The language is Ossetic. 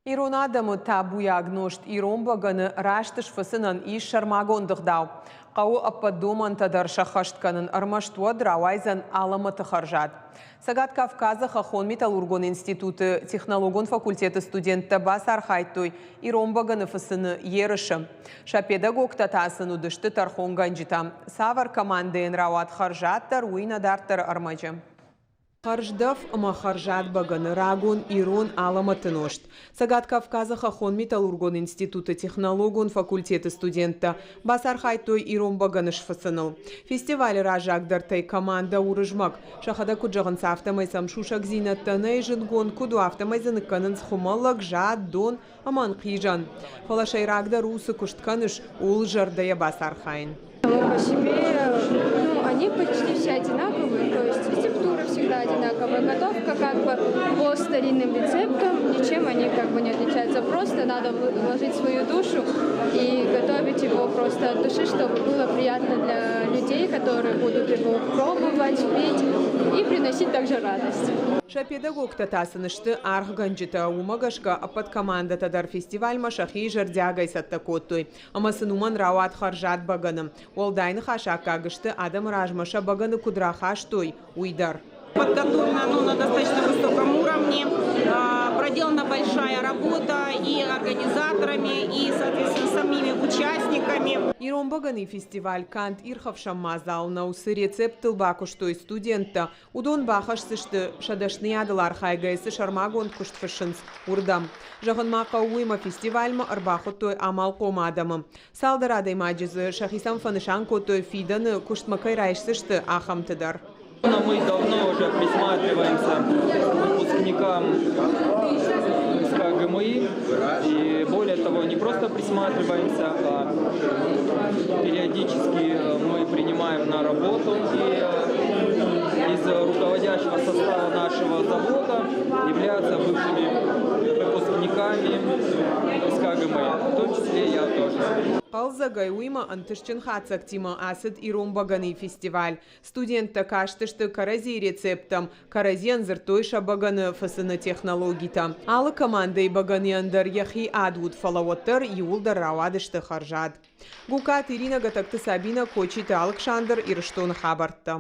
Ирон адӕмы табуйаг нозт ирон бӕгӕны раст сфыцынӕн ис сӕрмагонд ӕгъдау. Хъӕуы ӕппӕт домӕнтӕ дӕр сӕххӕст кӕнын, ӕрмӕст уӕд рауайдзӕн алӕмӕты хӕрзад. Цӕгат Кавказы хӕххон-металлургон институты технологон факультеты студенттӕ бацархайдтой ирон бӕгӕны фыцыны ерысы. Сӕ педагогтӕ та сын уыдысты тӕрхонгӕнджытӕ. Цавӕр командӕйӕн рауад хӕрзаддӕр, уый нӕ дарддӕры ӕрмӕджы. Хӕрздӕф ӕмӕ хӕрзад бӕгӕны рагон ирон алӕмӕты нозт. Цӕгат Кавказы хӕххон-металлургон институты технологон факультеты студенттӕ бацархайдтой ирон бӕгӕны сфыцыныл. Фестивалы раззагдӕртӕй командӕ Уырызмӕг. Сӕхӕдӕг куыд зӕгъынц, афтӕмӕй сӕм сусӕгдзинӕдтӕ нӕй зындгонд куыд у, афтӕмӕй дзы ныккӕнынц хуымӕллӕг, зад, дон ӕмӕ ӕнхъизӕн. Фӕлӕ сӕйрагдӕр у, цы куыст кӕныс, ууыл зӕрдӕйӕ бацархайын. Само по себе, ну, они почти все одинаковые, то есть рецептура всегда одинаковая, готовка как бы по старинным рецептам, ничем они как бы не отличаются, просто надо вложить свою душу и готовить его просто от души, чтобы было приятно для людей, которые будут его пробовать, пить и приносить также радость. Сӕ педагогтӕ та сын сты аргъгӕнджытӕ, уымӕ гӕсгӕ ӕппӕт командӕтӕ дӕр фестивальмӕ сӕхи зӕрдиагӕй цӕттӕ кодтой. Ӕмӕ сын уымӕн рауад хӕрзад бӕгӕны. Уӕлдай ныхас аккаг сты, адӕмы размӕ сӕ бӕгӕны куыд рахастой, уый дӕр. Подготовлено оно на достаточно высоком уровне. Проделана большая работа и организаторами, и, соответственно, самими участниками. Ирон бӕгӕныйы фестиваль канд ирхӕфсӕн мадзал нӕу, цы рецепттыл бакуыстой студенттӕ, Уыдон бахӕсдзысты, сӕ дӕсныйадыл архайгӕйӕ цы сӕрмагонд куыст фыссынц, уырдӕм. Зӕгъын ма хъӕуы, уыимӕ фестивальмӕ ӕрбахуыдтой амалхъом адӕмы. Цалдӕр адӕймаджы дзы сӕхицӕн фӕнысан кодтой фидӕны куыстмӕ кӕй райсдзысты, ахӕмты дӕр. Мы давно уже присматриваемся к выпускникам СКГМИ. И более того, не просто присматриваемся, а периодически мы принимаем на работу. И из руководящего состава нашего завода являются бывшими выпускниками СКГМИ, в том числе я тоже. Хъӕлдзӕгӕй, уыимӕ ӕнтыстджын хатдзӕгтимӕ ацыд ирон бӕгӕныйы фестиваль. Студенттӕ кастысты кӕрӕдзийы рецепттӕм, кӕрӕдзийӕн дзырдтой сӕ бӕгӕны фыцыны технологитӕ. Алы командӕйы бӕгӕныйӕн дӕр йӕхи ад уыд, фӕлӕ уӕддӕр иууылдӕр рауадысты хӕрзад. Гукаты Иринӕ, Гӕтӕгты Сабинӕ, Кочиты Алыксандр, Ирыстоны хабӕрттӕ.